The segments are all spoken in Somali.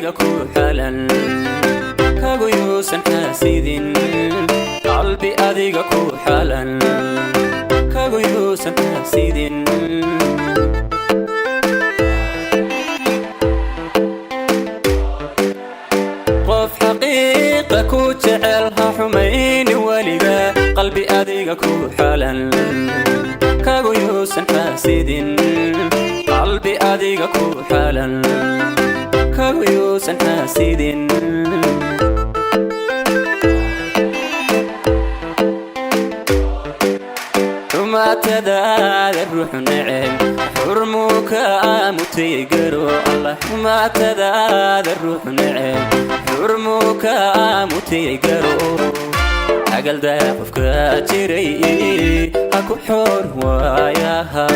Adiga ku xalan kagu yuusan xaasidin, qalbi adiga ku xalan kagu yuusan xaasidin. Qof xaqiiqa ku jecel ha xumayni weliga, qalbi adiga ku xalan kagu yuusan xaasidin, qalbi adiga ku xalan kagu yuusan xaasidin. Xumaatadaada ruuxu neceb xurmuu ka aamutay garo Allah. Xumaatadaada ruuxu neceb xurmuu ka aamutay garo. Agaldaa qofka jiray ha ku xoor waayaha,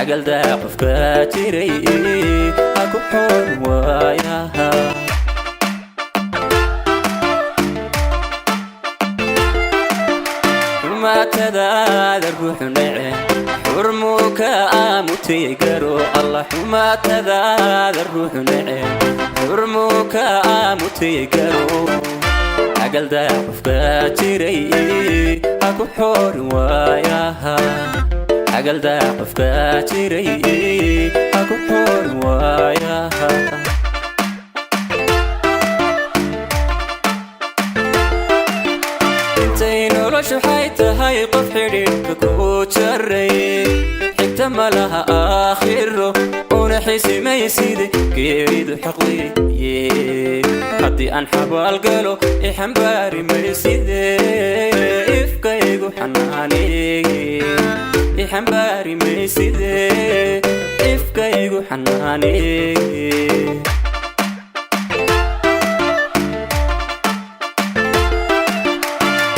agaldaa qofka jiray ha ku xoor waayaha. Xumaatadaada ruuxu neceb xurmuu ka aamutay garo Allah. Xumaatadaada ruuxu neceb xurmuu ka aamutay garo. Agaldaa qofka jiray ha ku xoor waayaha, agaldaa qofka jiray ha ku xoor waayaha. Intay noloshu waxay tahay qof xidhiidhka ku jaray, xigta ma laha aakhiro una xisimayside geeridu xaqweeye. Haddii aan xabaal galo ixambaari mayside, ifkaygu xanaaneeye. Ixambaari mayside, ifkaygu xanaaneeye.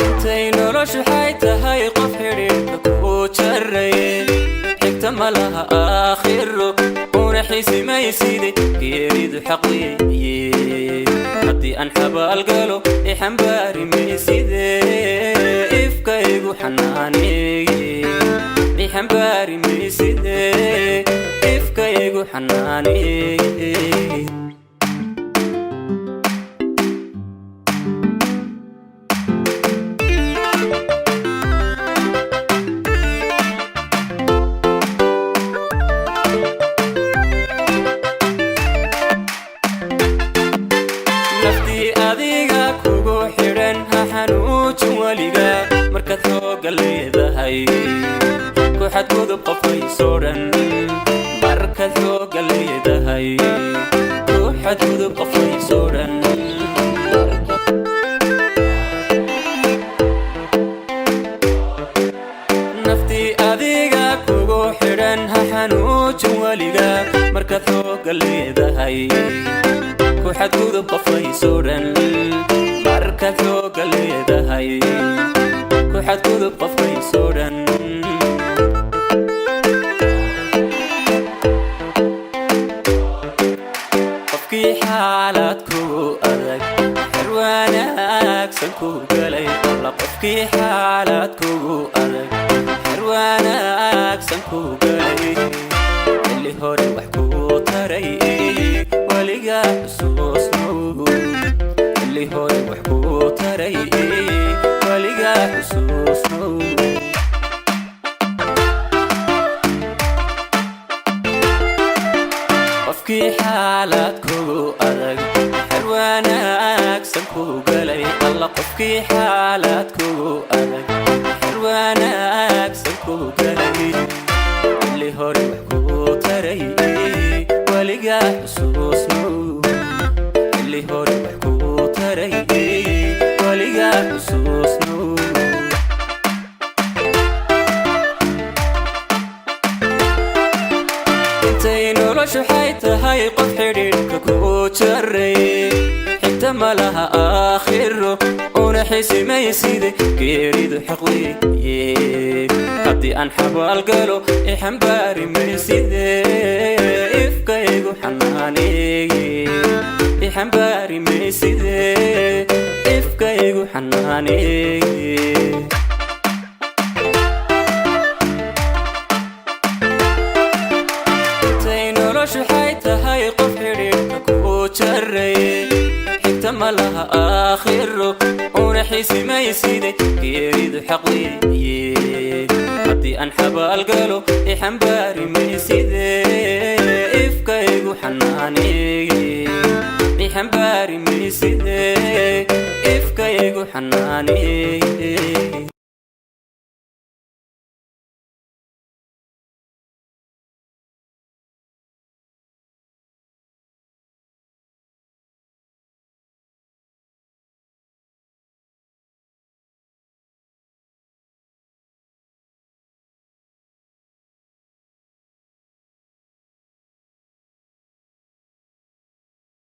Intay noloshu waxay tahay qof xidhiidhka ku jaray, xigta ma laha aakhiro una xisimayside geeridu xaqweeye. Haddii aan xabaal galo ixambaari mayside, ifkaygu xanaaneeye. Ixambaari mayside, ifkaygu xanaaneeye. Naftii adiga kugu xidhan ha xanuujin weliga, markaad xooga leedahay ku xadgudub qofaysoo dhan. Markaad xooga leedahay ku xadgudub qofaysoo dhan. Naftii adiga kugu xidhan ha xanuujin weliga, markaad xooga leedahay ku xadgudub qofaysoo dhan. Markaad xooga leedahay ku xadgudub qofaysoo dhan. Qofkii xaalad kugu adag xer wanaagsan ku galay alla, qofkii xaalad kugu adag xer wanaagsan ku galay, xilli hore wax kuu taray weligaa xusuusnow. Xilli hore wax kuu taray weligaa xusuusnow. Qofkii xaalad kugu adag xer wanaagsan ku galay alla, qofkii xaalad kugu adag xer wanaagsan ku galay, xilli hore wax kuu taray weligaa xusuusnow. Xilli hore wax kuu taray weligaa xusuusnow. Intay noloshu waxay tahay qof xidhiidhka ku jaray, xigta ma laha aakhiro una xisimayside geeridu xaqweeye. Haddii aan xabaal galo ixambaari mayside, ifkaygu xanaaneeye. Ixambaari mayside, ifkaygu xanaaneeye. Intay noloshu waxay tahay qof xidhiidhka ku jaray. laha aakhiro, una xisimayside geeridu xaq weeye. Haddii aan xabaal galo ixambaari mayside, ifkaygu xanaaneeye. Ixambaari mayside, ifkaygu xanaaneeye.